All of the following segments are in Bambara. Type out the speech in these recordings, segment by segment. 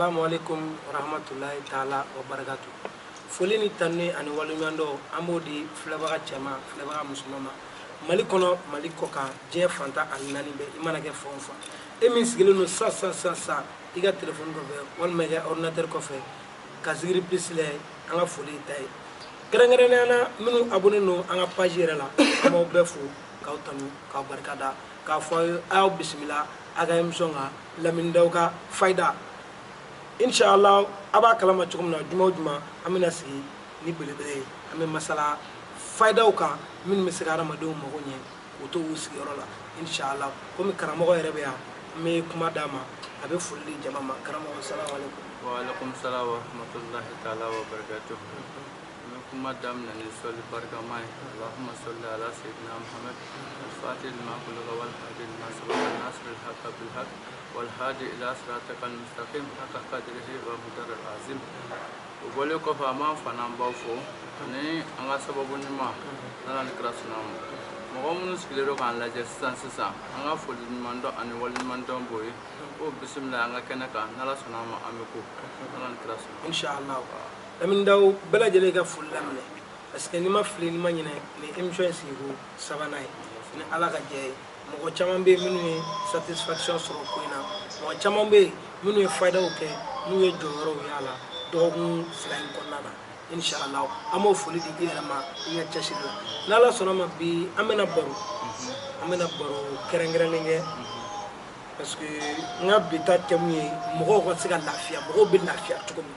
Assalamu alaikum warahmatullahi taala wa barakatu. Foli ni tanuni ani waleɲumandɔn, an b'o di filɛbaga cɛman, filɛbaga musoman ma, Mali kɔnɔ, Mali kɔ kan, diɲɛ fanta ani naani bɛɛ. I mana kɛ fan o fan, e min sigilen don sa sa sa sa i ka telefɔni kɔfɛ walima i ka ordinateur kɔfɛ ka Zikiri Plus lajɛ, an ka foli ta ye. Kɛrɛnkɛrɛnnenya la, minnu abonné don an ka page yɛrɛ la, an b'aw bɛɛ fo k'aw tanu, k'aw barika da, k'a fɔ aw ye a y'aw bisimila a ka émission kan, Lamini Daw ka fayida. Inshallah, a b'a kalama cogo min na, juma o juma an bɛna sigi ni belebele ye, an bɛ masala fayidaw kan minnu bɛ se ka hadamadenw mago ɲɛ k'u to u sigiyɔrɔ la. Inshallah, komi karamɔgɔ yɛrɛ bɛ yan, an bɛ kuma d'a ma, a bɛ foli di jama ma. Karamɔgɔ, salamu aleykum. Wa alaikum salam wa rahmatullahi ta'ala wa barakatuh. N bɛ kuma daminɛ ni sɔli barikama ye. Allahumma salli ala sayyidina Muhammad al-fatih lima ughliqa wal hadi lima sabaqa nasir al-haqqa bil haqq wal hadi ila siratika al-mustaqim haqqa qadrihi wa miqdarihi al-azim. O bɔlen kɔfɛ, an b'an fa n'an baw fo ani an ka sababu ɲuman n'Ala ni kira sɔnna ma. Mɔgɔ minnu sigilen don k'an lajɛ sisan sisan, an ka foli ɲuman dɔn ani waleɲuman dɔn b'o ye ko bisimila an ka kɛnɛ kan. N'Ala sɔnna ma, an bɛ ko Ala ni kira sɔnna. Inshallah, Lamini Daw, bɛɛ lajɛlen ka foli laminɛ, parce que n'i ma fili, n'i ma ɲinɛ, nin émission in sigiko sabanan ye ni Ala ka jɛ ye. Mɔgɔ caman bɛ yen minnu ye satisfaction sɔrɔ ko in na, mɔgɔ caman bɛ yen minnu ye fayidaw kɛ, n'u ye jɔyɔrɔw y'a la dɔgɔkun 2 in kɔnɔna na. Inshallah, an b'o foli di i yɛrɛ ma i ka cɛsiri la. N'Ala sɔnna ma, bi an bɛna baro kɛrɛnkɛrɛnnen kɛ, parce que n ka bi ta thème ye mɔgɔw ka se ka lafiya, mɔgɔw bɛ lafiya cogo min,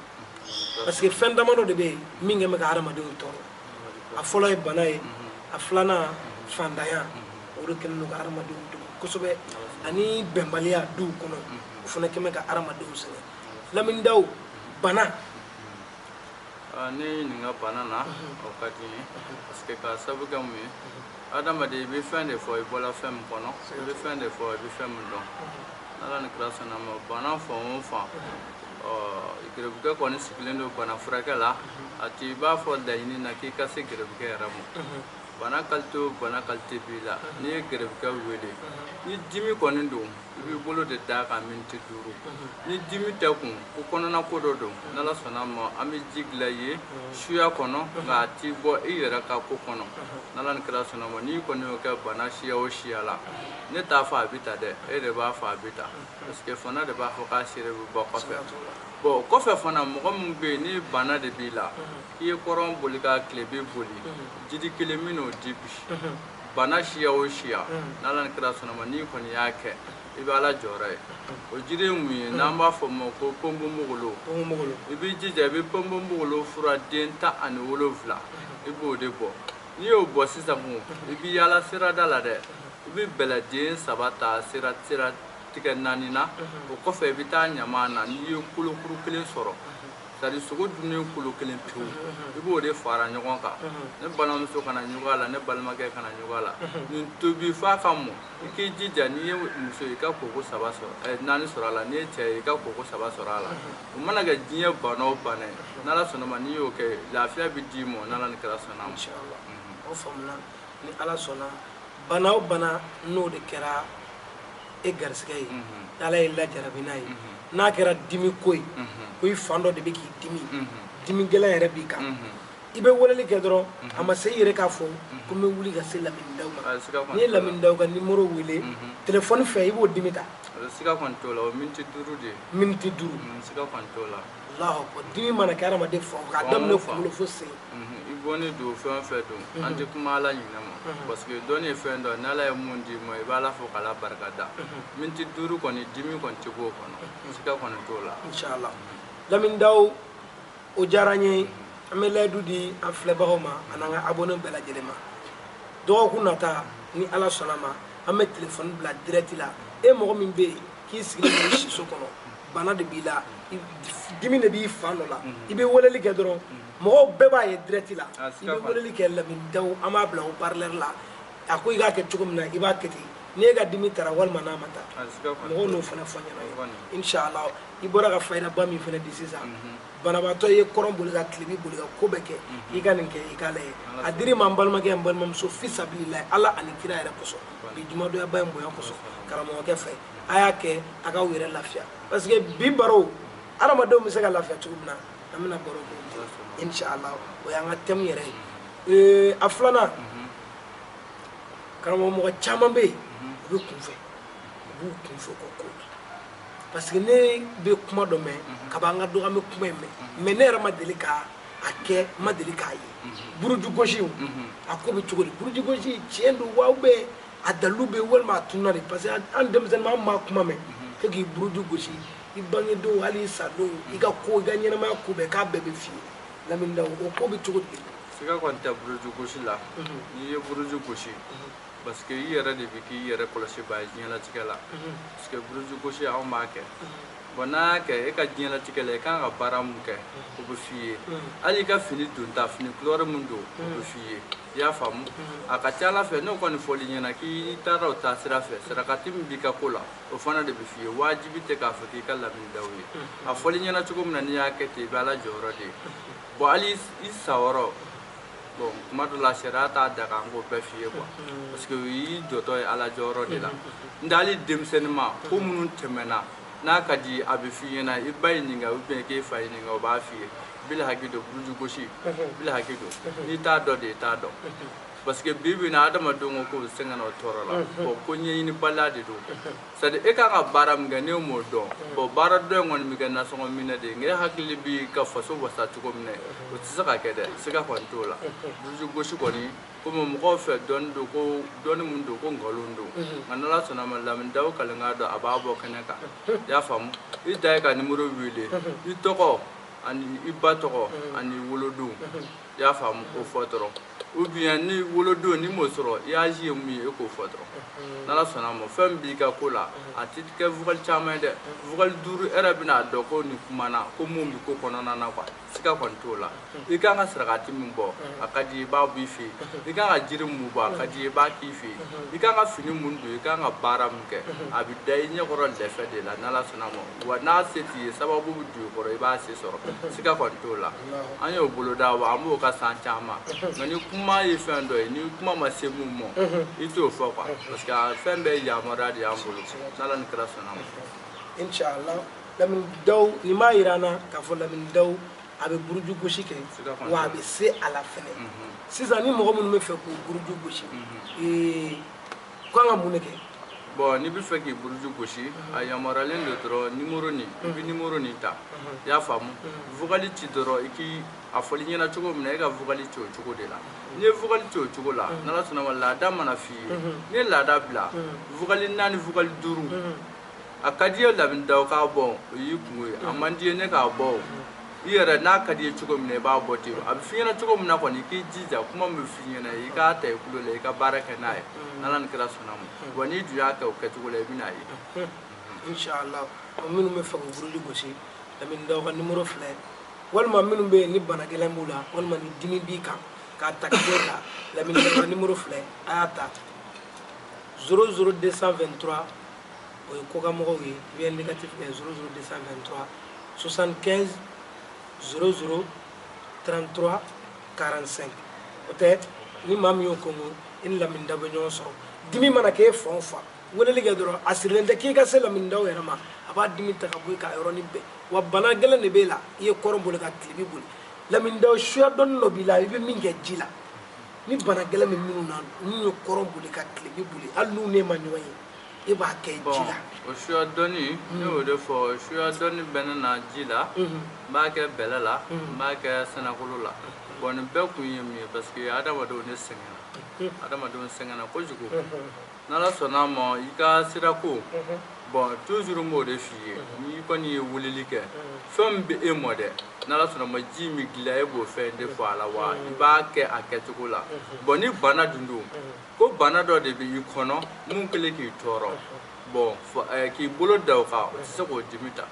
parce que fɛn damadɔ de bɛ yen min kɛ bɛ ka hadamadenw tɔɔrɔ. A fɔlɔ ye bana ye, a filanan fantanya, o de kɛlen don ka hadamadenw degun kosɛbɛ, ani bɛnbaliya duw kɔnɔ, o fana kɛn bɛ ka hadamadenw sɛgɛn. Lamini Daw, bana. Ne ɲininka bana na, o ka di n ye, parce que k'a sabu kɛ mun ye, adamaden i bɛ fɛn de fɔ i bɔla fɛn min kɔnɔ, i bɛ fɛn de fɔ i bɛ fɛn min dɔn. N'Ala ni kira sɔnna ma, bana fan o fan, ɔ gerebukɛ kɔni sigilen don bana furakɛ la. A ti i b'a fɔ laɲini na k'i ka se gerebukɛ yɛrɛ ma. Bana qualité o bana qualité b'i la, n'i ye gerebukɛ wele, ni dimi kɔni don, i b'i bolo de d'a kan miniti 5. Ni dimi tɛ kun, ko kɔnɔna ko dɔ don, n'Ala sɔnna ma, an bɛ ji dilan i ye suya kɔnɔ, nka a ti bɔ i yɛrɛ ka ko kɔnɔ. N'Ala ni kira sɔnna ma, n'i kɔni y'o kɛ bana siya o siya la, ne t'a fɔ a bɛ ta dɛ, e de b'a fɔ a bɛ ta, parce que fana de b'a fɔ k'a seere bɛ bɔ kɔfɛ. Bon, o kɔfɛ fana, mɔgɔ min bɛ yen ni bana de b'i la, k'i ye kɔrɔn boli ka tile bɛ boli, jiri kelen min n'o di bi, bana siya o siya, n'Ala ni kira sɔnna ma, n'i kɔni y'a kɛ, i bɛ Ala jɔyɔrɔ ye. O jiri ye mun ye? N'an b'a fɔ o ma ko ponponpogolo. Ponponpogolo. I b'i jija, i bɛ ponponpogolo fura den 17, i b'o de bɔ. N'i y'o bɔ sisan kun, i bɛ yaala sirada la dɛ, i bɛ bɛlɛden 3 ta sira sira tigɛ naani na. O kɔfɛ, i bɛ taa ɲama na, n'i ye kolokuru kelen sɔrɔ, c'est à dire sogo dunnen kolo kelen pewu, i b'o de fara ɲɔgɔn kan. Ne balimamuso kana ɲugu a la, ne balimakɛ kana ɲugu a la. Nin tobi f'a ka mɔ. I k'i jija, n'i ye muso ye, i ka koko 3 sɔrɔ, naani sɔrɔ a la. N'i ye cɛ ye, i ka koko 3 sɔrɔ a la. O mana kɛ diɲɛ bana o bana ye, n'Ala sɔnna ma, n'i y'o kɛ, lafiya bɛ d'i ma, n'Ala ni kira sɔnna ma. Inshallah, o faamuna. Ni Ala sɔnna, bana o bana n'o de kɛra e garisɛgɛ ye, Ala ye lajarabi n'a ye, n'a kɛra dimi ko ye, ko i fan dɔ de bɛ k'i dimi, dimi gɛlɛn yɛrɛ b'i kan, i bɛ weleli kɛ dɔrɔn, a ma se i yɛrɛ k'a fɔ ko n bɛ wuli ka se Lamini Daw ma. A siga kɔni N'i ye t'o la. Lamini Daw ka nimoro wele telefɔni fɛ, i b'o dimi ta. Siga kɔni t'o la, o miniti 5 de ye. Miniti 5. Siga kɔni t'o la. Allahu akbar! Dimi mana kɛ hadamaden fan o, k'a Fan o daminɛ fan. kunkolo fo sen. I bɔnnen don fɛn o fɛn don, an tɛ kuma Ala ɲinɛ ma, parce que dɔnni ye fɛn dɔ ye, n'Ala ye mun d'i ma, i bɛ Ala fo k'Ala barika da. Miniti 5 kɔni, dimi kɔni tɛ b'o kɔnɔ, siga kɔni t'o la. Inshallah, Lamini Daw, o diyara n ye. An bɛ layidu di an filɛbagaw ma ani an ka abonné bɛɛ lajɛlen ma, dɔgɔkun nata, ni Ala sɔnna ma, an bɛ telefɔni bila direct la. E mɔgɔ min bɛ yen k'i sigilen don i siso kɔnɔ, bana de b'i la, dimi de b'i fan dɔ la, i bɛ weleli kɛ dɔrɔn, mɔgɔw bɛɛ b'a ye direct la. Ah, I siga bɛ kɔni. weleli kɛ Lamini Daw, an b'a bila haut-parleur la, a ko i k'a kɛ cogo min na, i b'a kɛ ten, n'i ka dimi taara walima n'a ma taa. Ah, siga kɔni Mɔgɔw t'o n'o la. fana fɔ n ɲɛna. Kɔni. Inshallah, i bɔra ka fayidaba min fana di sisan, banabaatɔ ye kɔrɔn boli ka tilebi boli ka ko bɛɛ kɛ, i ka nin kɛ, i k'a lajɛ. A dir'i ma, n balimakɛ, n balimamuso, fisabililayi, Ala ani kira yɛrɛ kosɔn, bi jumadonyaba in bonya kosɔn, karamɔgɔkɛ fɛ, a y'a kɛ a k'aw yɛrɛ lafiya, parce que bi baro Adamadenw bɛ se ka lafiya cogo min na, an bɛna baro k'o inshallah. O y'an ka thème yɛrɛ ye. A filanan, karamɔgɔ, mɔgɔ caman bɛ yen, u bɛ kunfɛ, u b'u kunfɛ u ka ko la, parce que ne bɛ kuma dɔ mɛn kaban, an ka dɔgɔ, an bɛ kuma in mɛn, mais ne yɛrɛ ma deli ka a kɛ, n ma deli k'a ye. Buruju gosi, a ko bɛ cogo di? Buruju gosi, tiɲɛ don wa, ou bien a dalilu bɛ yen, walima a tununa de? Parce que an denmisɛnnin, an m'a kuma mɛn e k'i buruju gosi, i bangedon, hali i sadon, i ka ko, i ka ɲɛnamaya ko bɛɛ, k'a bɛɛ bɛ f'i ye. Lamini Daw, o ko bɛ cogo di? Siga kɔni tɛ buruju gosi la. N'i ye buruju gosi, parce que i yɛrɛ de bɛ k'i yɛrɛ kɔlɔsi ba ye diɲɛlatigɛ la, parce que buruju gosi, anw b'a kɛ. Bon, n'a y'a kɛ, e ka diɲɛlatigɛ la, i kan ka baara mun kɛ, o bɛ f'i ye. Hali i ka fini donta, fini couleur mun don, o bɛ f'i ye. I y'a faamu? A ka ca ala fɛ, n'o kɔni fɔl'i ɲɛna k'i taara o taasira fɛ, sarakati min b'i ka ko la, o fana de bɛ f'i ye. Wajibi tɛ k'a fɔ k'i ka Lamini Daw ye. A fɔl'i ɲɛna cogo min na, n'i y'a kɛ ten, i bɛ ala jɔyɔrɔ de ye. Bon, hali i sayɔrɔ, bon, kuma dɔ la, sariya t'a da kan k'o bɛɛ f'i ye quoi, parce que o y'i jɔtɔ ye ala jɔyɔrɔ de la. N tɛ hali denmisɛnnin ma ko minnu tɛmɛna, n'a ka di, a bɛ f'i ɲɛna. I ba ɲininka, ou bien k'e fa ɲininka, o b'a f'i ye. Bila hakili don, buruju gosi, bila hakili don. N'i t'a dɔn de, i t'a dɔn, parce que bi bi in na, adamadenw ko k'u sɛgɛnna o tɔɔrɔ la. Bon, ko ɲɛɲinibaliya de don. C'est à dire, e kan ka baara min kɛ, n'e m'o dɔn, bon, baara dɔ in kɔni bɛ kɛ nasɔngɔ minɛ de ye. Nka e hakili b'i ka faso wasa cogo min na, o tɛ se ka kɛ dɛ. Siga kɔni t'o la. Buruju gosi kɔni, komi mɔgɔw fɛ dɔnni don, ko dɔnni mun don, ko nkalon don, nka n'ala sɔnna ma, Lamini Daw kalenkan dɔn, a b'a bɔ kɛnɛ kan. I y'a faamu? I da ye ka nimoro wele, i tɔgɔ ani i ba tɔgɔ ani wolodon, i y'a faamu, o fɔ dɔrɔn. Ou bien ni wolodon ni m'o sɔrɔ, i âge ye mun ye, e k'o fɔ dɔrɔn. N'ala sɔnna ma, fɛn min b'i ka ko la, a ti kɛ vocal caman ye dɛ, vocal 5, e yɛrɛ bɛna dɔn ko nin kumana ko mun bɛ ko kɔnɔna na quoi. Siga kɔni t'o la. I kan ka sarakati min bɔ, a ka di, i b'a bɔ i fɛ yen. I kan ka jiri mun bɔ, a ka di, i b'a k'i fɛ yen. I kan ka fini mun don, i kan ka baara min kɛ, a bɛ da i ɲɛkɔrɔ lɛfɛ de la, n'ala sɔnna ma. Wa n'a se t'i ye, sababu bɛ don i kɔrɔ, i b'a se sɔrɔ. Siga kɔni t'o la. An y'o boloda wa, an b'o ka san caman. Nka ni kuma ye fɛn dɔ ye, ni kuma ma se mun ma, i t'o fɔ quoi, parce que a fɛn bɛɛ yamaruya de y'an bolo, n'ala ni kira sɔnna ma. Inshallah, Lamini Daw, nin b'a yira an na k'a fɔ Lamini Daw a bɛ buruju gosi kɛ, wa a bɛ se a la fɛnɛ. Sisan, ni mɔgɔ minnu bɛ fɛ k'u buruju gosi, ko an ka mun de kɛ? Bon, n'i bɛ fɛ k'i buruju gosi, a yamaruyalen don dɔrɔn, nimoro nin, i bɛ nimoro nin ta. I y'a faamu? Vocal ci dɔrɔn, i k'i a fɔli ɲɛna cogo min na, e ka vocal ci o cogo de la. N'i ye vocal ci o cogo la, n'ala sɔnna ma, laada mana f'i ye, n'i ye laada bila, vocal 4, vocal 5, a ka di i ye Lamini Daw k'a bɔ, o y'i kungo ye. A man di i ye ne k'a bɔ, o i yɛrɛ n'a ka di i ye cogo min na, i b'a bɔ ten. A bɛ f'i ɲɛna cogo min na kɔni, i k'i jija, kuma min bɛ f'i ɲɛna, i k'a ta i tulo la, i ka baara kɛ n'a ye, n'ala ni kira sɔnna ma. Wa n'i dun y'a kɛ o kɛcogo la, i bɛna ye. Inshallah, minnu bɛ fɛ k'u buruju gosi, Lamini Daw ka nimoro filɛ. Walima minnu bɛ yen ni bana gɛlɛn b'u la, walima ni dimi b'i kan, k'a ta ka bɔ e kan, Lamini Daw ka nimoro filɛ, a y'a ta: 00223, o ye kɔkanmɔgɔw ye, i bɛ indicatif kɛ 00223 75 00 33 45. O tɛ ni maa min y'o kɔngɔ, i ni Lamini Daw bɛ ɲɔgɔn sɔrɔ. Dimi mana k'e fan o fan, weleli kɛ dɔrɔn, a sirilen tɛ k'i ka se Lamini Daw yɛrɛ ma, a b'a dimi ta ka bɔ i kan yɔrɔnin bɛɛ. Wa bana gɛlɛn de b'e la, i ye kɔrɔn boli ka tilebi boli, Lamini Daw suya dɔɔni dɔ b'i la, i bɛ min kɛ ji la. Ni bana gɛlɛn bɛ minnu na, n'u ye kɔrɔn boli ka tilebi boli, hali n'u ne ma ɲɔgɔn ye, e b'a kɛ ji la. O suya dɔɔni, ne y'o de fɔ, suya dɔɔni bɛ ne na ji la, n b'a kɛ bɛlɛ la, n b'a kɛ sanakolo la. Bon, nin bɛɛ kun ye mun ye? Parce que adamadenw de sɛgɛnna, adamadenw sɛgɛnna kojugu. N'ala sɔnna a ma, i ka sirako, bon, toujours n b'o de f'i ye. N'i kɔni ye weleli kɛ, fɛn min bɛ e mɔ dɛ, n'ala sɔnna ma, ji min dilan, e b'o fɛn de fɔ a la, wa i b'a kɛ a kɛcogo la. Bon, ni bana dun don, ko bana dɔ de bɛ i kɔnɔ mun kɛlen k'i tɔɔrɔ, bon, k'i bolo da o kan, o tɛ se k'o dimi ta.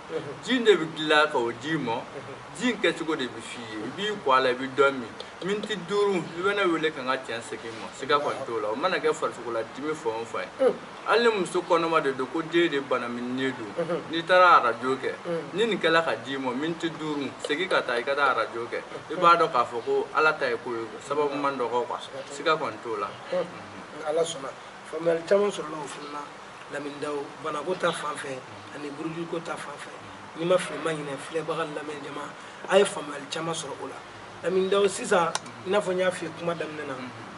Ji in de bɛ dilan k'o d'i ma, ji in kɛcogo de bɛ f'i ye. I b'i ko a la, i bɛ dɔ min, miniti 5, i bɛ ne wele ka n ka tiɲɛ segin ma. Siga kɔni t'o la. O mana kɛ farisogo dimi fan o fan ye, hali ni muso kɔnɔma de don, ko den de banamininen don, n'i taara arajo kɛ, ni nin kɛla ka d'i ma, miniti 5, segin ka taa, i ka taa arajo kɛ, i b'a dɔn k'a fɔ ko ala ta ye ko ye, sababu man dɔgɔ quoi. Siga kɔni t'o la. Ala sɔnna, faamuyali caman sɔrɔla o fana na. Lamini Daw, banako ta fan fɛ ani burujuko ta fan fɛ. N'i ma fili ma ɲinɛ, filɛbaga lamɛn jama, a ye faamuyali caman sɔrɔ o la. Lamine Daw, sisan i n'a fɔ n y'a f'i ye kuma daminɛ na,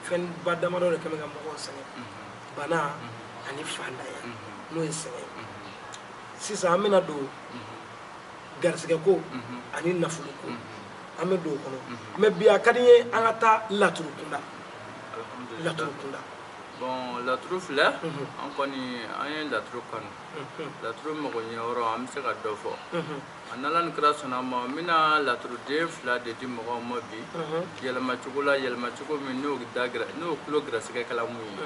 fɛnba damadɔ de kɛn bɛ ka mɔgɔw sɛgɛn, bana ani fantanya, n'o ye sɛgɛn ye. Sisan an bɛna don garisigɛ ko ani nafolo ko, an bɛ don o kɔnɔ. Mais bi a ka di n ye an ka taa laturu kunda. Laturu kunda. Bon, laturu filɛ, an kɔni an ye laturu kanu. Laturu mago ɲɛ yɔrɔ, an bɛ se ka dɔ fɔ. A n'Ala ni kira sɔnna ma, n bɛna laturuden fila de di mɔgɔw ma bi, yɛlɛmacogo la, yɛlɛmacogo min n'o da n'o tulo gɛrɛsɛgɛ kɛla mun ye.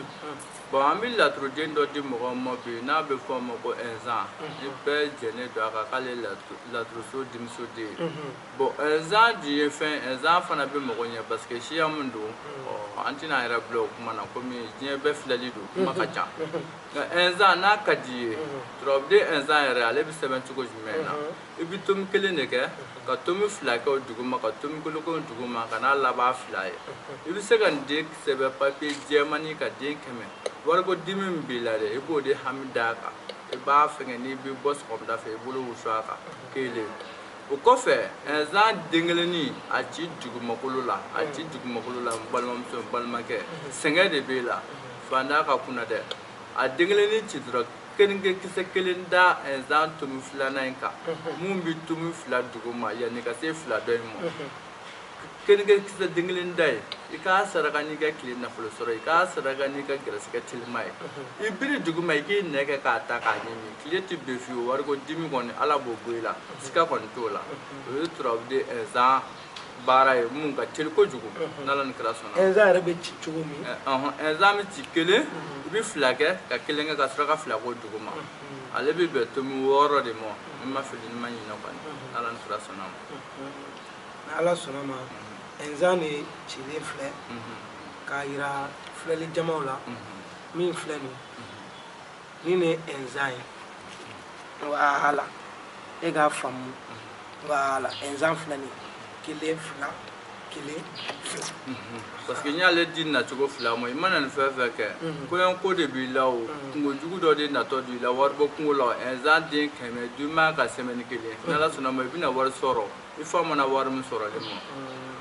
Bon, an bɛ laturuden dɔ di mɔgɔw ma bi, n'a bɛ fɔ o ma ko ɛnzan. Ni bɛɛ jɛnnen don a kan k'ale ye laturuso denmuso den ye. Bon, ɛnzan dun ye fɛn, ɛnzan fana bɛ mɔgɔ ɲɛ, parce que siya min don, an tɛna an yɛrɛ bila o kuma na, komi diɲɛ bɛɛ filɛli don, kuma ka ca. Nka ɛnzan n'a ka di i ye, turabuden ɛnzan yɛrɛ, ale bɛ sɛbɛn cogo jumɛn na? I bɛ tomi kelen de kɛ, ka tomi fila kɛ o duguma, ka tomi kelen kɛ o duguma, ka n'a laban fila ye. I bɛ se ka nin den sɛbɛn papiye jɛmani ka den 100. Wariko dimi min b'i la dɛ, i b'o de hami d'a kan. I b'a fɛngɛ, n'i bɛ bɔ sɔgɔmada fɛ, i bolo wusu a kan kelen. O kɔfɛ, ɛnzan den kelennin, a ci dugumakolo la, a ci dugumakolo la. N balimamuso, n balimakɛ, sɛgɛn de b'e la, fantanya ka kunna dɛ. A den kelennin ci dɔrɔn, keninge kisɛ kelen da ɛnzan tomi filanan in kan, mun bɛ tomi fila duguma yanni ka se fila dɔ in ma. Keninge kisɛ den kelen da ye, i k'a saraka n'i ka tile nafolo sɔrɔ, i k'a saraka n'i ka gɛrɛsɛgɛ telima ye. I biri duguma, i k'i nɛ kɛ k'a ta k'a ɲimi, tile tɛ bɛn fiyewu. Wariko dimi kɔni, Ala b'o bɔ i la, sika kɔni t'o la. O ye turabuden ɛnzan baara ye mun ka teli kojugu, n'Ala ni kira sɔnna. Ɛnzan yɛrɛ bɛ ci cogo min? Ɛnzan bɛ ci kelen, i bɛ fila kɛ ka kelen kɛ ka sɔrɔ ka fila k'o duguma. Ale bɛ bɛn tomi 6 de ma, ni ma fili, ni ma ɲinɛ kɔni, n'Ala ni kira sɔnna ma. Ni Ala sɔnna ma, ɛnzan de cilen filɛ k'a yira filɛli jamaw la. Min filɛ nin, nin de ye ɛnzan ye. Wala, e k'a faamu. Wala, ɛnzan filɛ nin, kelen fila, kelen fila. Parce que n y'ale di nacogo fila ma. I mana nin fɛn fɛn kɛ, kɔɲɔko de b'i la, o kungo jugu dɔ de natɔ don i la, waribɔ kungo la, ɛnzan den 100 dun ka sɛmɛni kelen, n'Ala sɔnna ma, i bɛna wari sɔrɔ i fa mana wari min sɔrɔli ma.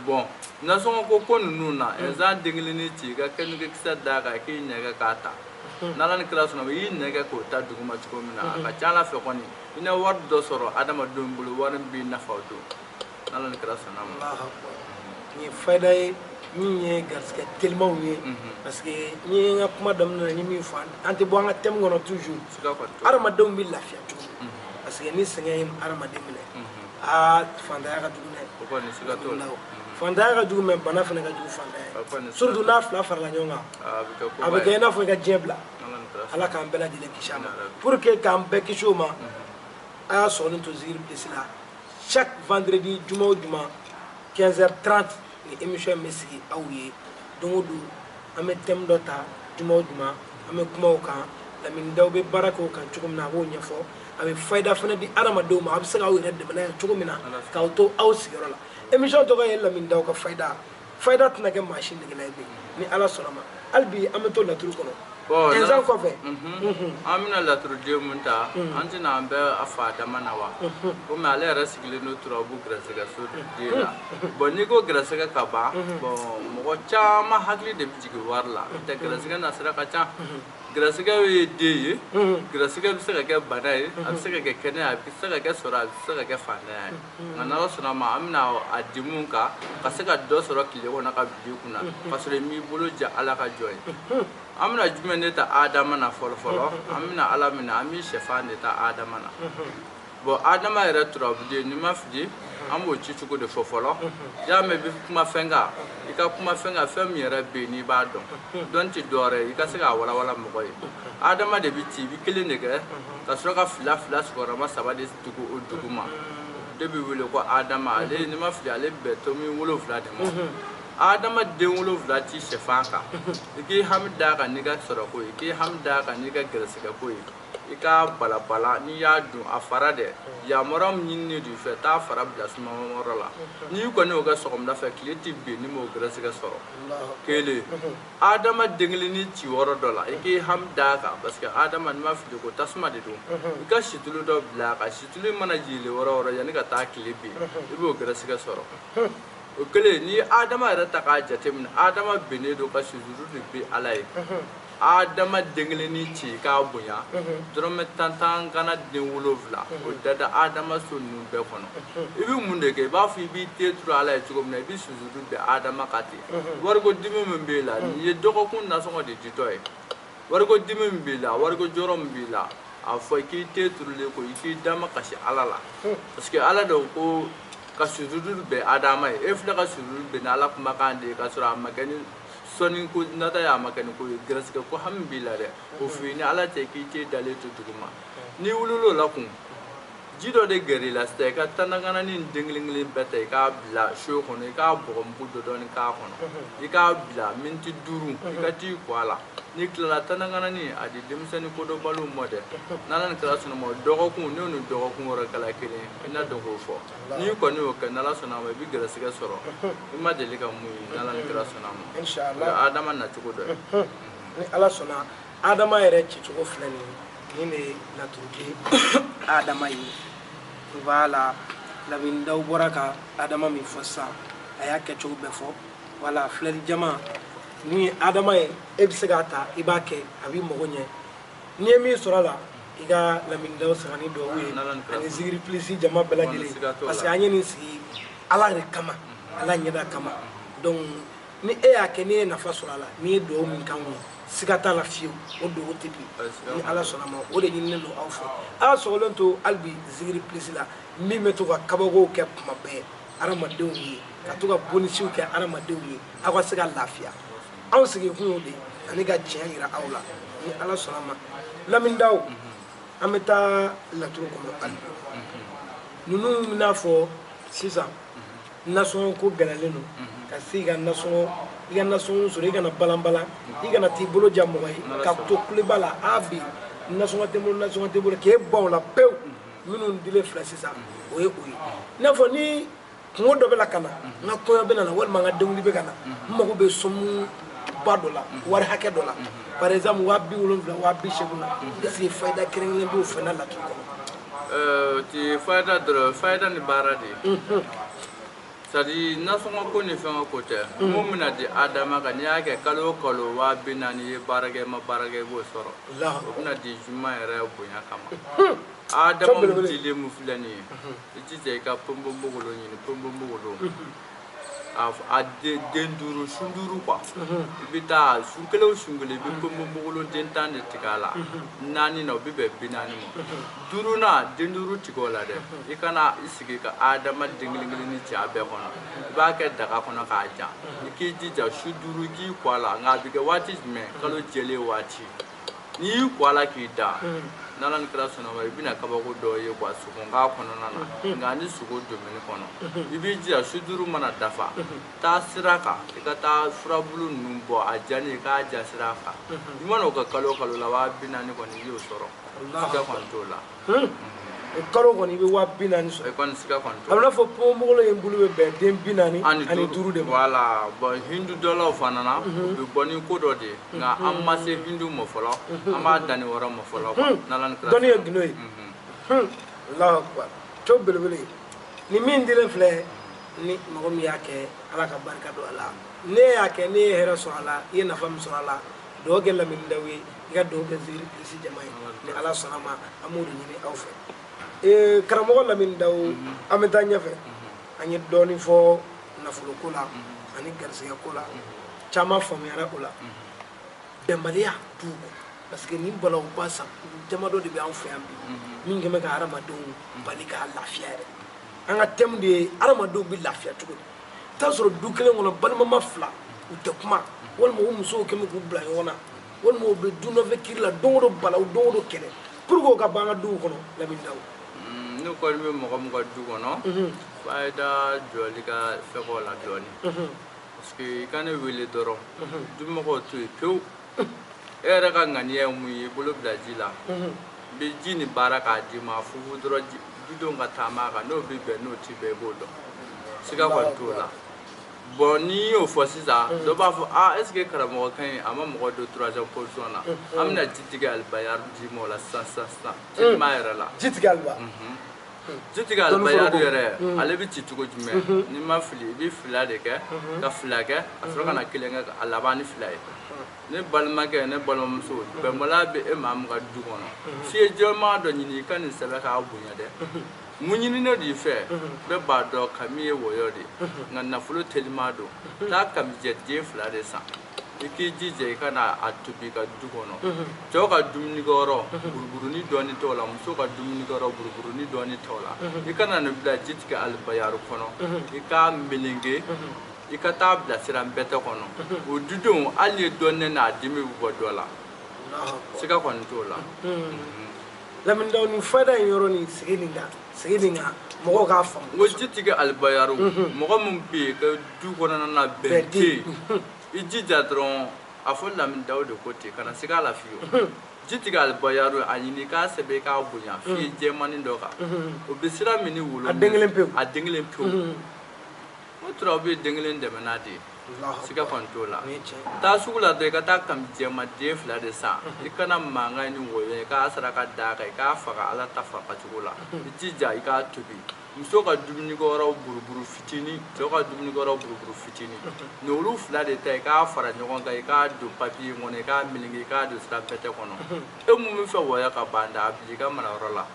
Bon, nasɔngɔ ko ko ninnu na, ɛnzan den kelen ci, i ka keninge kisɛ d'a kan, k'i ɲɛgɛ k'a ta. N'Ala ni kira sɔnna ma, i y'i nɛgɛ k'o ta duguma cogo min na, a ka ca Ala fɛ kɔni, i na wari dɔ sɔrɔ adamadenw bolo, wari min b'i nafa o don, n'Ala ni kira sɔnna ma. Nin ye fayida ye min ye garisigɛ telimanw ye, parce que n ye n ka kuma daminɛ na, n ye min fɔ, an tɛ bɔ an ka thème kɔnɔ toujours. Hadamadenw bɛ lafiya cogo min, parce que ni sɛgɛn ye hadamaden minɛ, aa, fantanya ka jugu dɛ. Fantanya ka jugu, mais bana fana ka jugu fantanya ye, surtout n'a fila farala ɲɔgɔn kan, a bɛ kɛ i n'a fɔ i ka diɲɛ bila. Ala k'an bɛɛ lajɛlen kisi a ma. Pour que k'an bɛɛ kisi o ma, a y'a sɔgɔlen to Zikiri Plus la chaque vendredi, juma o juma, 15h30, ni émission in bɛ sigi aw ye. Don o don an bɛ thème dɔ ta, juma o juma an bɛ kuma o kan. Lamine Daw bɛ baara kɛ o kan cogo min na, a b'o ɲɛfɔ. A bɛ fayida fana di hadamadenw ma, a bɛ se k'aw yɛrɛ dɛmɛ n'a ye cogo min na k'aw to aw sigiyɔrɔ la. Émission tɔgɔ ye Lamine Daw ka fayida. Fayida tɛna kɛ maa si negela ye bi, ni Ala sɔnna ma. Hali bi an bɛ to laturu kɔnɔ. Ɛnzan kɔfɛ, an bɛna laturuden mun ta, an tɛna an bɛɛ a fa dama na wa, komi ale yɛrɛ sigilen don turabu gɛrɛsɛgɛ so den la. Bon, n'i ko gɛrɛsɛgɛ ka ban, bon, mɔgɔ caman hakili de bɛ jigin wari la. N'o tɛ, gɛrɛsɛgɛ nasira ka ca. Gɛrɛsɛgɛ ye den ye, gɛrɛsɛgɛ bɛ se ka kɛ bana ye, a bɛ se ka kɛ kɛnɛya, a bɛ se ka kɛ sɔrɔ, a bɛ se ka kɛ fantanya ye. Nka n'Ala sɔnna ma, an bɛna a di mun kan ka se ka dɔ sɔrɔ tile kɔnɔ ka bila i kunna, ka sɔrɔ i m'i bolo ja Ala ka jɔ ye. An bɛna jumɛn de ta Adama na fɔlɔ fɔlɔ? An bɛna Ala minɛ, an bɛ sɛfan de ta Adama na. Bon, Adama yɛrɛ turabuden, n'i ma fili, an b'o ci cogo de fɔ fɔlɔ. Y'a mɛn i bɛ kuma fɛn kan, i ka kuma fɛn kan, fɛn min yɛrɛ bɛ yen n'i b'a dɔn, dɔn tɛ dɔwɛrɛ ye, i ka se k'a walawala mɔgɔ ye. Adama de bɛ ci, i bɛ kelen de kɛ ka sɔrɔ ka fila fila sigiyɔrɔma saba de tugu o duguma, de bɛ wele ko Adama. Ale, n'i ma fili, ale bɛ tomi 7 de ma. Adama den 7 ci sɛfan kan, i k'i hami d'a kan n'i ka sɔrɔ ko ye, i k'i hami d'a kan n'i ka gɛrɛsɛgɛ ko ye. I k'a balabala, n'i y'a dun a fara dɛ, yamaruya min ɲininen don i fɛ, taa fara bila sumayɔrɔ la. N'i kɔni y'o kɛ sɔgɔmada fɛ, tile tɛ bin ni m'o gɛrɛsɛgɛ sɔrɔ. Kelen, adama den kelen ci yɔrɔ dɔ la, i k'i hami d'a kan, parce que adama, n'i ma fili ko tasuma de don, i ka situlu dɔ bila a kan. Situlu mana jigin yɔrɔ o yɔrɔ, yanni ka taa tile bin, i b'o gɛrɛsɛgɛ sɔrɔ. O kelen, n'i ye adama yɛrɛ ta k'a jateminɛ, adama binnen don ka sujuru de bi Ala ye. Adama den kelen ci, i k'a bonya, dɔrɔmɛ 10 kana den 7, o dada adama so ninnu bɛɛ kɔnɔ. I bɛ mun de kɛ? I b'a fɔ i b'i te turu Ala ye cogo min na, i bɛ sujuru bɛn adama kan ten. Wariko dimi min b'e la, nin ye dɔgɔkun nasɔngɔ de ditɔ ye. Wariko dimi min b'i la, wariko jɔrɔ min b'i la, a fɔ k'i te turulen ko i k'i dama kasi Ala la, parce que Ala de ko ka sujuru bɛn adama ye. E filɛ ka sujuru bɛn ni Ala kumakan de ye, k'a sɔrɔ a ma kɛ ni sɔnni ko nata ye, a ma kɛ ni ko ye. Gɛrɛsɛgɛ ko hami b'i la dɛ, o f'i ni Ala cɛ k'i te dalen to duguma. N'i wulila o la kun, ji dɔ de gɛrɛ i la sisan, i ka tanagananin den kelen kelen bɛɛ ta, i k'a bila so kɔnɔ, i k'a bɔgɔmugu dɔ dɔɔni k'a kɔnɔ, i k'a bila miniti 5, i ka t'i ko a la. N'i tilala, tanagananin a di denmisɛnnin kodɔnbaliw ma dɛ. N'Ala ni kira sɔnna ma, dɔgɔkun n'o ni dɔgɔkun wɛrɛ kɛla kelen, i na dɔn k'o fɔ. N'i kɔni y'o kɛ, n'Ala sɔnna ma, i bɛ gɛrɛsɛgɛ sɔrɔ i ma deli ka mun ye, n'Ala ni kira sɔnna ma. Inshallah. O ye adama nacogo dɔ ye. Ni Ala sɔnna, adama yɛrɛ cicogo filɛ nin ye, nin de ye laturuden adama ye. Voilà, Lamine Daw bɔra ka adama min fɔ sisan, a y'a kɛcogo bɛɛ fɔ. Voilà, filɛli jama, ni ye adama ye, e bɛ se k'a ta, i b'a kɛ, a b'i mago ɲɛ. N'i ye min sɔrɔ a la, i ka Lamine Daw sara ni duwawu ye, ani Zikiri Plus jama bɛɛ lajɛlen, parce que an ye nin sigi Ala de kama, Ala ɲɛda kama. Donc ni e y'a kɛ, n'i ye nafa sɔrɔ a la, n'i ye duwawu min k'anw ye, siga t'a la fiyewu, o duwawu tɛ bin. Ni Ala sɔnna ma, o de ɲininen don aw fɛ. Aw sɔgɔlen to hali bi Zikiri Plus la, min bɛ to ka kabakow kɛ kuma bɛɛ hadamadenw ye, ka to ka bonisiw kɛ hadamadenw ye, aw ka se ka lafiya. Anw sigikun y'o de ye, ani ka tiɲɛ yira aw la. Ni Ala sɔnna ma, Lamine Daw, an bɛ taa laturu kɔnɔ hali bi. Ninnu bɛna fɔ sisan, nasɔngɔ ko gɛlɛyalen don, ka se i ka nasɔngɔ, i ka nasɔngɔ sɔrɔ, i kana balanbalan, i kana t'i bolo ja mɔgɔ ye, ka to kuleba la. A bi nasɔngɔ tɛ n bolo, nasɔngɔ tɛ n bolo, k'e ban o la pewu. Minnu dilen filɛ sisan, o ye o ye. I n'a fɔ ni kungo dɔ bɛ la ka na, n ka kɔɲɔ bɛ na, walima n ka denkundi bɛ ka na, n mago bɛ sɔmu ba dɔ la, wari hakɛ dɔ la, par exemple 70,000, 80,000 na, est ce que fayida kɛrɛnkɛrɛn b'o fɛn na laturu kɔnɔ? O ti fayida dɔrɔn, fayida ni baara de ye. C'est à dire nasɔngɔ ko ni fɛn ko tɛ. Mun bɛna di adama kan, n'i y'a kɛ kalo o kalo 40,000 ye, baara kɛ ma baara kɛ, i b'o sɔrɔ. O bɛna di juma yɛrɛ bonya kama. Adama min dilen mun filɛ nin ye, i jija i ka ponponpogolo ɲini, ponponpogolo a den 5, sun 5 quoi. I bɛ taa sun kelen o sun kelen, i bɛ ponponpogolo den 10 de tigɛ a la. 4 na, o bɛ bɛn 40 ma. Duurunan, den 5 tigɛ o la dɛ. I kana i sigi ka adama den kelen kelen ni ci a bɛɛ kɔnɔ. I b'a kɛ daga kɔnɔ k'a ja. I k'i jija su 5, i k'i ko a la. Nka a bɛ kɛ waati jumɛn? Kalo jɛlen waati. N'i y'i ko a la k'i da, n'Ala ni kira sɔnna ma, i bɛna kabako dɔ ye quoi, sogo kɔnɔna na. Nka ni sogo domini kɔnɔ, i b'i jija su 5 mana dafa, taa sira kan, i ka taa furabulu ninnu bɔ a jani, i k'a ja sira kan. I mana o kɛ kalo o kalo la, 40,000 kɔni, i y'o sɔrɔ, siga kɔni t'o la. O kalo kɔni, i bɛ 40,000 sɔrɔ. I kɔni, siga kɔni t'o la. A bɛ n'a fɔ ponponpogolo in bulu bɛ bɛn den 45 de ma. Voilà, bon, hindu dɔlaw fana na, u bɛ bɔ ni ko dɔ de ye, nka an ma se hindu ma fɔlɔ, an b'a dan nin yɔrɔ ma fɔlɔ quoi, n'Ala ni kira. Dɔnni ye gundo ye. Alahu akubar, co belebele ni min dilen filɛ, ni mɔgɔ min y'a kɛ, Ala ka barika don a la. Ne y'a kɛ, ne ye hɛrɛ sɔrɔ a la, i ye nafa min sɔrɔ a la, dugawu kɛ Lamine Daw ye, i ka dugawu kɛ Zikiri Plus jama ye. Ni Ala sɔnna ma, an b'o de ɲini aw fɛ. Karamɔgɔ Lamine Daw, an bɛ taa ɲɛfɛ. An ye dɔɔnin fɔ nafoloko la ani garisɛgɛ ko la, caman faamuyara o la. Bɛnbaliya du kɔnɔ, parce que nin balawuba san damadɔ de bɛ an fɛ yan bi, min kɛn bɛ ka hadamadenw bali k'a lafiya yɛrɛ. An ka thème de ye hadamadenw bɛ lafiya cogo di. I t'a sɔrɔ du kelen kɔnɔ, balimama fila u tɛ kuma, walima u musow kɛn bɛ k'u bila ɲɔgɔn na, walima u bɛ du nɔfɛ kiri la don o don, balawu don o don, kɛlɛ, pour que o ka ban an ka duw kɔnɔ, Lamine Daw. Ne kɔni bɛ mɔgɔ min ka du kɔnɔ, fayida jɔli ka fɛgɛ la dɔɔni, parce que i ka ne wele dɔrɔn, dumɔgɔw to yen pewu. E yɛrɛ ka ŋaniya ye mun ye? I bolo bila ji la. N bɛ ji nin baara k'a d'i ma, a fufu dɔrɔn, dudenw ka taama a kan, n'o bɛ bɛn, n'o ti bɛn, i b'o dɔn. Siga kɔni t'o la. Bon, n'i y'o fɔ sisan, dɔ b'a fɔ ah, est ce que karamɔgɔ ka ɲi, a ma mɔgɔ don troisième position na? An bɛna jitigi alibayaru d'i ma o la sisan sisan sisan, teliman yɛrɛ la. Jitigi aliba. Jitigi alibayaru yɛrɛ, ale bɛ ci cogo jumɛn? N'i ma fili, i bɛ fila de kɛ ka fila kɛ ka sɔrɔ ka na kelen kɛ a laban ni fila ye. Ne balimakɛ, ne balimamuso, bɛnbaliya bɛ e maa min ka du kɔnɔ, f'i ye jɛman dɔ ɲini, i ka nin sɛbɛn k'a bonya dɛ. Mun ɲininen don i fɛ? Bɛɛ b'a dɔn kami ye wɔyɔ de ye, nka nafolo teliman don. Taa kamijɛ den fila de san, i k'i jija i ka na a tobi i ka du kɔnɔ. Cɛw ka dumunikɛyɔrɔ, buruburunin dɔɔni t'o la. Musow ka dumunikɛyɔrɔ, buruburunin dɔɔni t'o la. I kana nin bila jitigi alibayaru kɔnɔ, i k'a melenge, i ka taa bila sira bɛtɛ kɔnɔ. O dudenw, hali ye dɔɔnin n'a dimi bɛ bɔ dɔ la, siga kɔni t'o la. Lamine Daw, nin fayida in yɔrɔ nin, sigi nin kan, sigi nin kan, mɔgɔw k'a faamu. N ko jitigi alibayaru, mɔgɔ min bɛ yen ka du kɔnɔna na bɛn tɛ yen, i jija dɔrɔn a fɔ Lamine Daw de ko ten, kana siga a la fiyewu. Jitigi alibayaru, a ɲini i k'a sɛbɛn, i k'a bonya f'i ye jɛmanin dɔ kan, o bɛ sira min ni wolo. A den kelen pewu. A den kelen pewu. O turabu ye den kelen dɛmɛ de ye, siga kɔni t'o la. Taa sugu la dɔrɔn, i ka taa kami jɛma den fila de san, i kana mankan ni wɔyɔ, i k'a saraka d'a kan, i k'a faga Ala ta faga cogo la. I jija i k'a tobi. Muso ka dumunikɛyɔrɔ buruburu fitinin, cɛw ka dumunikɛyɔrɔ buruburu fitinin, ni olu fila de ta, i k'a fara ɲɔgɔn kan, i k'a don papiye kɔnɔ, i k'a meleke, i k'a don sira bɛtɛ kɔnɔ. E mun bɛ fɛ wɔyɔ ka ban da, a bila i ka marayɔrɔ la.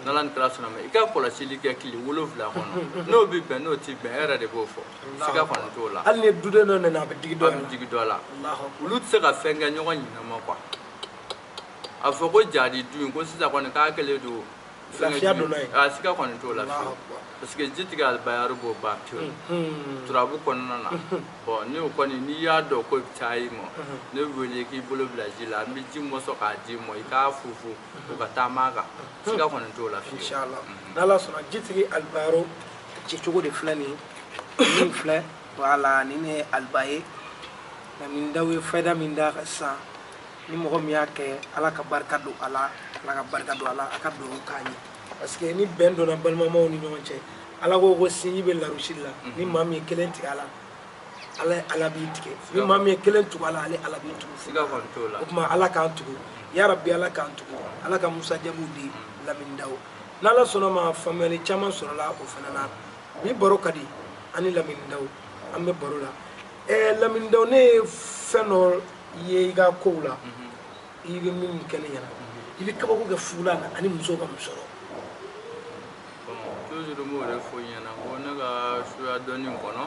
N'Ala ni kira sɔnna ma, i ka kɔlɔsili kɛ tile 7 kɔnɔ, n'o bɛ bɛn, n'o ti bɛn, e yɛrɛ de b'o fɔ. Siga kɔni t'o la. Hali ni duden dɔ nana, a bɛ digi dɔ la. A bɛ digi dɔ la. Olu tɛ se ka fɛn kɛ ɲɔgɔn ɲinɛ ma quoi. A fɔ ko jadi du in ko sisan kɔni k'a kɛlen don. Lafiya donna yen. A siga kɔni t'o la fiyewu, parce que jitigi alibayaru b'o ban pewu turabu kɔnɔna na. Bon, ni o kɔni n'i y'a dɔn ko caya i ma, ne wele k'i bolo bila ji la, an bɛ ji mɔsɔn k'a d'i ma, i k'a fufu o ka taama a kan, siga kɔni t'o la fiyewu. Inshallah, n'Ala sɔnna, jitigi alibayaru cicogo de filɛ nin ye, nin filɛ, voilà, nin de ye aliba ye. Lamine Daw ye fayida min d'a kan sisan, ni mɔgɔ min y'a kɛ, Ala ka barika don a la, Ala ka barika don a la, a ka dugawu k'a ɲɛ, parce que ni bɛn donna balimamaw ni ɲɔgɔn cɛ, Ala ko ko sinji bɛ larusi la. Ni maa min ye kelen tigɛ a la, Ala b'i tigɛ. Ni maa min ye kelen tugu a la, ale Ala b'i tugu. Siga kɔni t'o la. O tuma Ala k'an tugu, yarabi, Ala k'an tugu, Ala ka Musa jabiw di Lamine Daw. N'Ala sɔnna ma, faamuyali caman sɔrɔla o fana na. Bi baro ka di, an ni Lamine Daw an bɛ baro la. Lamine Daw, ne ye fɛn dɔ ye i ka kow la, i bɛ min kɛ ne ɲɛna, i bɛ kabako kɛ fugulan na ani musow ka musɔrɔ. Bon, toujours n b'o de fɔ i ɲɛna ko ne ka suya dɔnni kɔnɔ,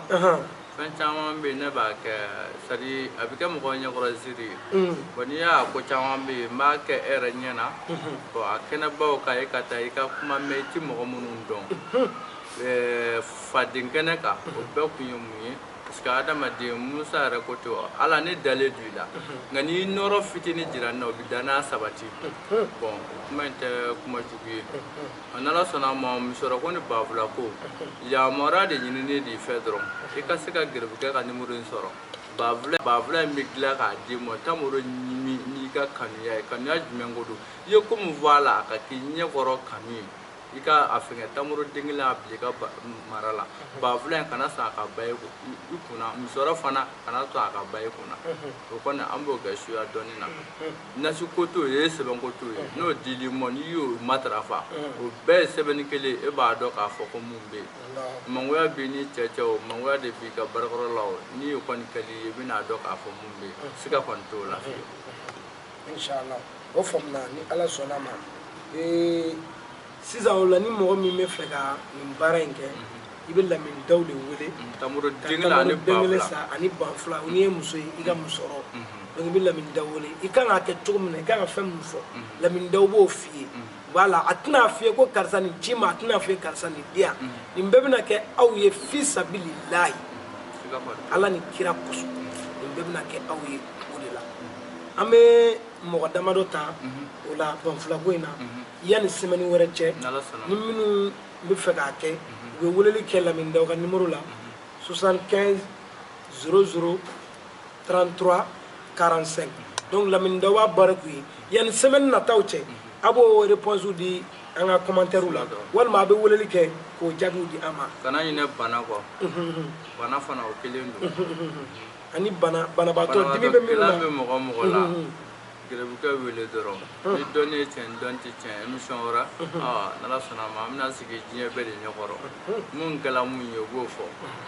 fɛn caman bɛ yen ne b'a kɛ, c'est à dire a bɛ kɛ mɔgɔw ɲɛkɔrɔ ziiri ye. Bon, n'i y'a ko caman bɛ yen, n b'a kɛ e yɛrɛ ɲɛ na. Bon, a kɛnɛbaw kan, e ka taa i ka kuma mɛn, i ti mɔgɔ minnu dɔn faden kɛnɛ kan, o bɛɛ kun ye mun ye? Parce que adamaden, Musa yɛrɛ ko ten, Ala ne dalen don i la, nka n'i nɔrɔ fitinin jira n na, o bɛ danaya sabati. Bon, o kuma in tɛ kuma jugu ye. A n'Ala sɔnna a ma, musɔrɔ ko ni banfula ko, yamaruya de ɲininen de i fɛ dɔrɔn, i ka se ka garibukɛ ka nimoro in sɔrɔ. Banfula in bɛ dilan k'a d'i ma, tamaro ɲimi n'i ka kanuya ye. Kanuya jumɛn ko don? I ye ko min fɔ a la, a ka k'i ɲɛkɔrɔ kanu ye. I ka a fɛngɛ tamaro den kelen a bila i ka mara la. Banfula in kana sɔn a ka ba i kunna, musɔrɔ fana kana sɔn a ka ba i kunna. O kɔni an b'o kɛ suya dɔɔni na. Nasi ko t'o ye, sɛbɛn ko t'o ye. N'o dil'i ma, n'i y'o matarafa, o bɛɛ ye sɛbɛnni kelen, e b'a dɔn k'a fɔ ko mun bɛ yen. Mangoya b'i ni cɛ cɛ, o mangoya de b'i ka baarakɔrɔ la. O n'i y'o kɔni kɛli ye, i bɛn'a dɔn k'a fɔ mun bɛ yen. Siga kɔni t'o la fiyewu. Inshallah, o faamuna, ni Ala sɔnna ma. Sisan o la, ni mɔgɔ min bɛ fɛ ka nin baara in kɛ, i bɛ Lamine Daw de wele. Tamaro den kelen ani den kelen banfula. San ani banfula. N'i ye muso ye, i ka musɔrɔ. Donc i bɛ Lamine Daw wele, i kan k'a kɛ cogo min na, i kan ka fɛn min fɔ, Lamine Daw b'o f'i ye. Voilà, a tɛna f'i ye ko karisa nin ci ma, a tɛna f'i ye karisa nin di yan. Nin bɛɛ bɛna kɛ aw ye fi sabililahi, Ala ni kira kosɔn. Nin bɛɛ bɛna kɛ aw ye o de la. An bɛ mɔgɔ damadɔ ta o la banfulako in na yanni semaine wɛrɛ cɛ. Ni minnu bɛ fɛ k'a kɛ, u bɛ weleli kɛ Lamine Daw ka numéro la: 75 00 33 45. Donc Lamine Daw b'a baara k'u ye yanni semaine nataw cɛ. A b'o réponse di an ka commentaire la, walima a bɛ weleli kɛ k'o jaabiw di an ma. Kana ɲinɛ bana kɔ, bana fana o kelen don. Ani banabaatɔ dimi bɛ minnu na. Bɛ mɔgɔ mɔgɔ la, gɛrɛbukɛ wele dɔrɔn. Ni dɔnni ye tiɲɛ, ni dɔnni tɛ tiɲɛ, émission wɛrɛ, n'Ala sɔnna a ma, an bɛna sigi diɲɛ bɛɛ de ɲɛkɔrɔ. Mun kɛla mun ye, o b'o fɔ,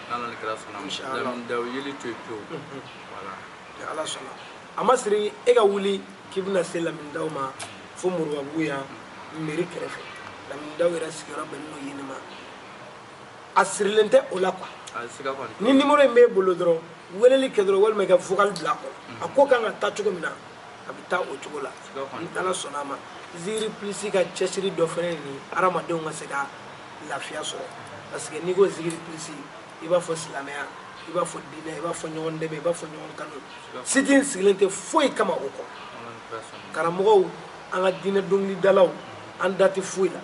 n'Ala ni kira sɔnna ma. Lamini Daw yeli to yen pewu, voilà. Ni Ala sɔnna, a ma siri e ka wuli k'i bɛna se Lamini Daw ma fo Moribabugu yan, mairie kɛrɛfɛ. Lamini Daw yɛrɛ sigiyɔrɔ bɛnnen don yen de ma, a sirilen tɛ o la quoi. Ni numéro in b'e bolo dɔrɔn, weleli kɛ dɔrɔn, walima i ka vocal bila a kɔnɔ. A ko kan ka taa cogo min na, a bɛ taa o cogo la, ni Ala sɔnna a ma. Zikiri Plus ka cɛsiri dɔ fana ni hadamadenw ka se ka lafiya sɔrɔ, parce que n'i ko Zikiri Plus, i b'a fɔ silamɛya, i b'a fɔ diinɛ, i b'a fɔ ɲɔgɔn dɛmɛ, i b'a fɔ ɲɔgɔn kanu. Site in sigilen tɛ foyi kama o kɔ. Karamɔgɔw, an ka diinɛ dɔnkilidalaw, an da tɛ foyi la.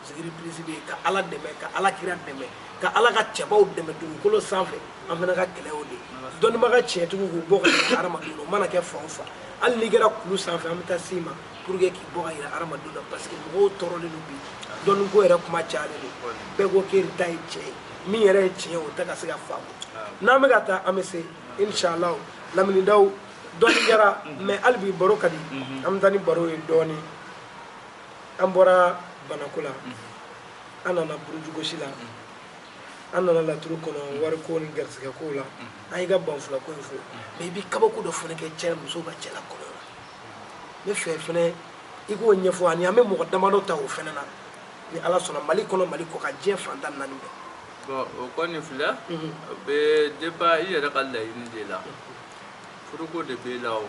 Zikiri Plus bɛ yen ka Ala dɛmɛ, ka Ala kira dɛmɛ, ka Ala ka cɛbaw dɛmɛ dugukolo sanfɛ. An fana ka kɛlɛ o de ye dɔnnibaga tiɲɛtigiw k'u bɔ ka yira hadamadenw na. O mana kɛ fan o fan, hali n'i kɛra kulu sanfɛ, an bɛ taa s'i ma pour que k'i bɔ ka yira hadamadenw na, parce que mɔgɔw tɔɔrɔlen don bi. Dɔnniko yɛrɛ kuma cayalen don, bɛɛ ko k'e ta ye tiɲɛ ye, min yɛrɛ ye tiɲɛ ye, o tɛ ka se ka faamu. N'an bɛ ka taa, an bɛ se inshallah. Lamini Daw, dɔɔni kɛra, mais hali bi baro ka di, an bɛ taa ni baro ye dɔɔni. An bɔra banako la, an nana burujugosi la, an nana laturu kɔnɔ, wariko ni garisɛgɛ kow la, an y'i ka banfula ko in fɔ. Mais i bɛ kabako dɔ fana kɛ cɛ musow ka cɛla kɔnɔ la, ne fɛ fɛnɛ i k'o ɲɛfɔ, ani an bɛ mɔgɔ damadɔ ta o fɛnɛ na, ni Ala sɔnna, Mali kɔnɔ, Mali kɔ kan, diɲɛ fan tan naani bɛɛ. Bon, o kɔni filɛ, o bɛ dépend i yɛrɛ ka laɲini de la. Furuko de b'e la o,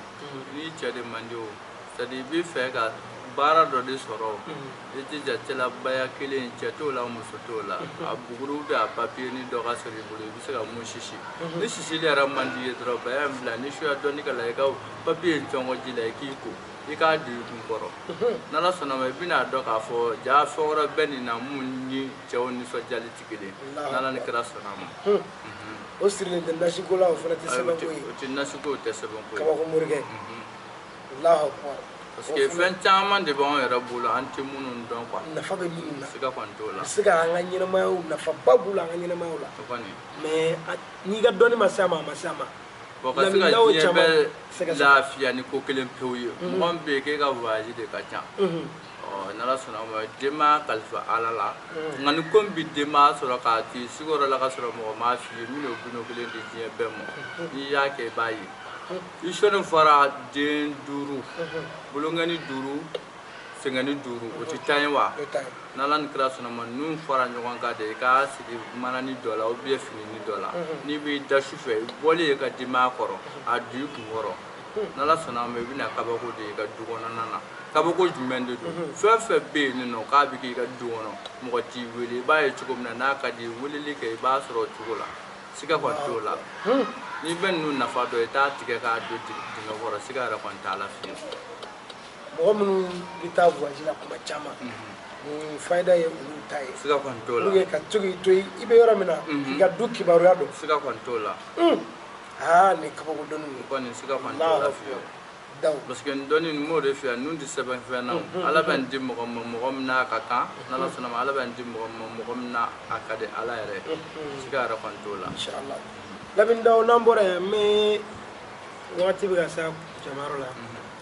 n'i cɛ de man di o, c'est à dire i bɛ fɛ ka baara dɔ de sɔrɔ o, i jija cɛlabaya kelen, cɛ t'o la, muso t'o la, a buguru bɛ a papiye ni dɔ ka sɔrɔ i bolo, i bɛ se ka mun sisi. Ni sisili yɛrɛ man di i ye dɔrɔn, baya in bila ni suya dɔɔni ka la, i ka papiye in cɔngɔ ji la, i k'i ko, i k'a don i kun kɔrɔ. N'Ala sɔnna ma, i bɛna dɔn k'a fɔ ja fɛn wɛrɛ bɛ nin na mun ni cɛw nisɔndiyali tɛ kelen, n'Ala ni kira sɔnna ma. O sirilen tɛ nasiko la, o fana tɛ sɛbɛnko ye. O tɛ nasiko, o tɛ sɛbɛnko ye. Kabako morikɛ, Alahu akubar. Parce que fɛn caman de b'anw yɛrɛ bolo, an tɛ minnu dɔn quoi. Nafa bɛ minnu na. Siga kɔni t'o la. A bɛ se ka an ka ɲɛnɛmayaw, nafaba b'u la an ka ɲɛnɛmayaw la. O kɔni. Mais n'i ka dɔnni ma se a ma, a ma se a ma. Bon, ka se ka diɲɛ bɛɛ lafiya ni ko kelen pewu ye. Mɔgɔ min bɛ yen k'e ka voyage de ka ca. Ɔ, n'Ala sɔnna a ma, denbaya kalifa Ala la. Nka ni ko min bɛ denbaya sɔrɔ k'a to i sigiyɔrɔ la ka sɔrɔ mɔgɔ m'a f'i ye, min n'o bino kelen di diɲɛ bɛɛ ma. N'i y'a kɛ, i b'a ye. I sɔnni fɔra den 5, bolonkɛni 5, sɛgɛnni 5, o tɛ taa ye wa? N'Ala ni kira sɔnna ma, ninnu fara ɲɔgɔn kan de, i k'a sigi manani dɔ la ou bien finini dɔ la. N'i b'i da su fɛ, i bɔlen i ka denbaya kɔrɔ, a don i kun kɔrɔ. N'Ala sɔnna a ma, i bɛna kabako de ye i ka du kɔnɔna na. Kabako jumɛn de don? Fɛn fɛn bɛ yen nɔ k'a bɛ k'i ka du kɔnɔ, mɔgɔ t'i wele, i b'a ye cogo min na, n'a ka di ye, weleli kɛ, i b'a sɔrɔ o cogo la. Siga kɔni t'o la. N'i bɛ ninnu nafa dɔn, i t'a tigɛ k'a don dingɛ kɔrɔ, siga yɛrɛ kɔni t'a la fiyewu. Mɔgɔ minnu bɛ taa voyage la kuma caman, nin fayida ye olu ta ye. Siga kɔni t'o la. Pour que ka to k'i to i bɛ yɔrɔ min na, k'i ka du kibaruya dɔn. Siga kɔni t'o la. Aa, nin kabako dɔnni ye. Kɔni siga kɔni t'o la fiyewu. Parce que nin dɔnni nin m'o de f'i ye, ninnu tɛ sɛbɛn fɛn na o. Ala bɛ nin di mɔgɔ ma, mɔgɔ min n'a ka kan, n'Ala sɔnna ma, Ala bɛ nin di mɔgɔ ma, mɔgɔ min n'a a ka di Ala yɛrɛ ye. Siga yɛrɛ kɔni t'o la. Inshallah. Lamini Daw, n'an bɔra yan, n bɛ wagati bɛ ka se jamayɔrɔ la.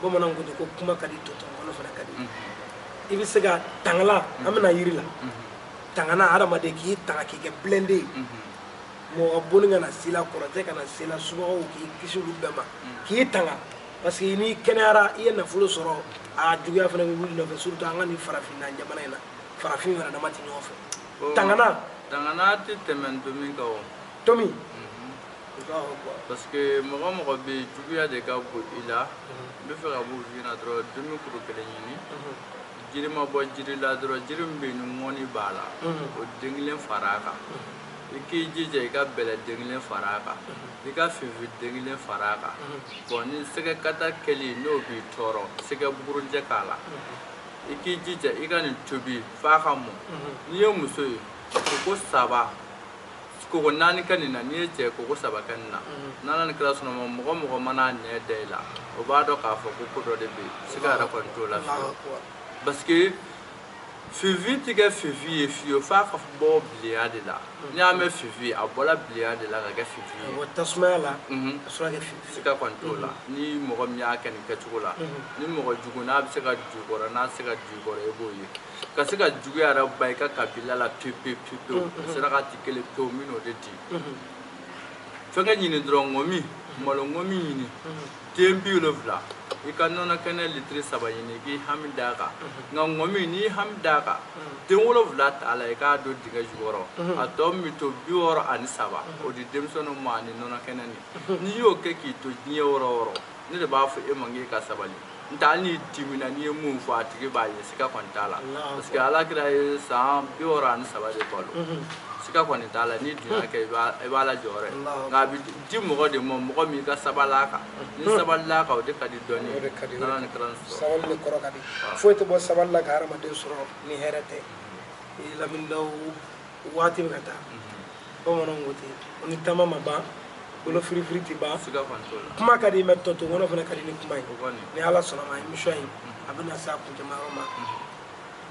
Bamananw ko ten ko kuma ka di, tɔtɔ kɔnɔ fana ka di. I bɛ se ka tangala, an bɛna yiri la. Tangana hadamaden k'i tanga k'i kɛ blindé ye. Mɔgɔ ka bonni kana s'i la, kɔrɔtɛ kana s'i la, subagaw k'i kisi olu bɛɛ ma. K'i tanga. Parce que n'i kɛnɛyara, i ye nafolo sɔrɔ, a juguya fana bɛ wuli nɔfɛ, surtout an ka nin farafinna jamana in na, farafin yɛrɛ dama tɛ ɲɔgɔn fɛ. Tangana. Tangana tɛ tɛmɛ tomi kan o. Tomi. Parce que mɔgɔ mɔgɔ bɛ yen, juguya de ka bon i la. N bɛ fɛ ka b'o f'i ɲɛna dɔrɔn, tomi kuru kelen ɲini. Jiri ma bɔ jiri la dɔrɔn, jiri min bɛ yen ni ŋɔni b'a la, o den kelen fara a kan. I k'i jija i ka bɛlɛ den kelen fara a kan, i ka finfin den kelen fara a kan. Bon, ni sɛgɛ kata kɛli n'o b'i tɔɔrɔ, sɛgɛ bugurijɛ k'a la. I k'i jija i ka nin tobi f'a ka mɔ. N'i ye muso ye, koko 3, koko 4 kɛ nin na, n'i ye cɛ ye, koko 3 kɛ nin na. N'Ala ni kira sɔnna ma, mɔgɔ mɔgɔ mana nɛ da i la, o b'a dɔn k'a fɔ ko ko dɔ de bɛ yen. Siga yɛrɛ kɔni t'o la fiyewu. Parce que finfin tɛ kɛ finfin ye fiyewu f'a ka bɔ bilenya de la. N'i y'a mɛn finfin, a bɔra bilenya de la ka kɛ finfin ye. Ka bɔ tasumaya la ka sɔrɔ ka kɛ finfin ye. Siga kɔni t'o la. Ni mɔgɔ min y'a kɛ nin kɛcogo la, ni mɔgɔ jugu n'a bɛ se ka du kɔrɔ, n'a tɛ se ka du kɔrɔ, i b'o ye. Ka se ka juguya yɛrɛ ban i ka kabila la pewu pewu pewu pewu, saraka ti kelen pewu min n'o de di. Fɛnkɛ ɲini dɔrɔn, ŋɔmi, malo ŋɔmi ɲini, den 70, i ka nɔnɔ kɛnɛ litiri 3 ɲini, k'i hami d'a kan. Nka ŋɔmi, n'i hami d'a kan, den 7 t'a la, i k'a don dingɛ jukɔrɔ, a tɔ min bɛ to 63, o di denmisɛnninw ma ani nɔnɔ kɛnɛ nin. N'i y'o kɛ k'i to diɲɛ yɔrɔ o yɔrɔ, ne de b'a fɔ e ma k'e ka sabali. N tɛ hali n'i dimina, n'i ye mun fɔ a tigi b'a ye, siga kɔni t'a la. Parce que Alakira ye san 63 de balo. Siga kɔni t'a la, n'i dun y'a kɛ, i b'a la jɔyɔrɔ ye. Nka a bɛ di mɔgɔ de ma, mɔgɔ min ka sabali a kan. Ni sabalila a kan, o de ka di dɔɔni. O de ka di. N'Ala ni kira sɔrɔ. Sabali de kɔrɔ ka di. Foyi tɛ bɔ sabali la ka hadamaden sɔrɔ ni hɛrɛ tɛ. Lamini Daw, waati bɛ ka taa. Bamananw ko ten, o ni taama ma ban, bolo firifiri tɛ ban. Siga kɔni t'o la. Kuma ka di, mɛ tɔ to kɔnɔ fana ka di ni kuma ye. O kɔni. Ni Ala sɔnna ma, émission in a bɛna se a kuncɛma yɔrɔ ma.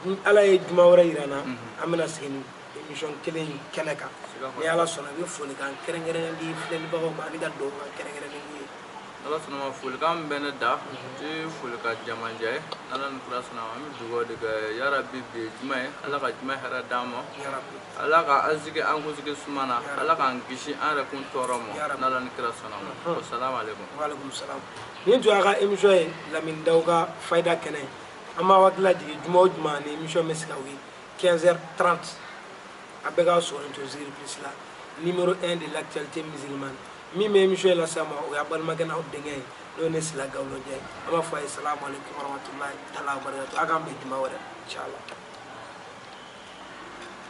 Ni Ala ye juma wɛrɛ yira n na, an bɛna segin ni émission kelen in kɛnɛ kan. Ni Ala sɔnna, i bɛ folikan kɛrɛnkɛrɛnnen di filɛlibagaw ma ani ka dugawu kan kɛrɛnkɛrɛnnen k'u ye. Ala sɔnna ma, folikan min bɛ ne da, ti folikan jamanjɛ ye. Ala ni kira sɔnna ma, an bɛ dugawu de kɛ yarabi bi ye juma ye, Ala ka juma hɛrɛ d'an ma. Yarabi. Ala ka an sigi an kunsigi suma na, Ala k'an kisi an yɛrɛ kun tɔɔrɔ ma. N'Ala ni kira sɔnna ma. Wa salamu aleykum. Wa aleykum salam. Nin tun y'a ka émission ye, Lamini Daw ka fayida kɛnɛ. An b'a hakili lajigin, juma o juma ni émission bɛ sigi aw ye 15h30. A bɛɛ k'a sɔrɔ to Zikiri Plus la, numéro 1 de l'actualité musulmane. Min bɛ émission in lase a ma, o y'a balimakɛ n'aw denkɛ ye, n'o ye ne Sila Gawulojɛ ye. An b'a fɔ a ye salamu aleykum warahmatulahi taala wabarakatuh. A k'an bɛn juma wɛrɛ, inshallah.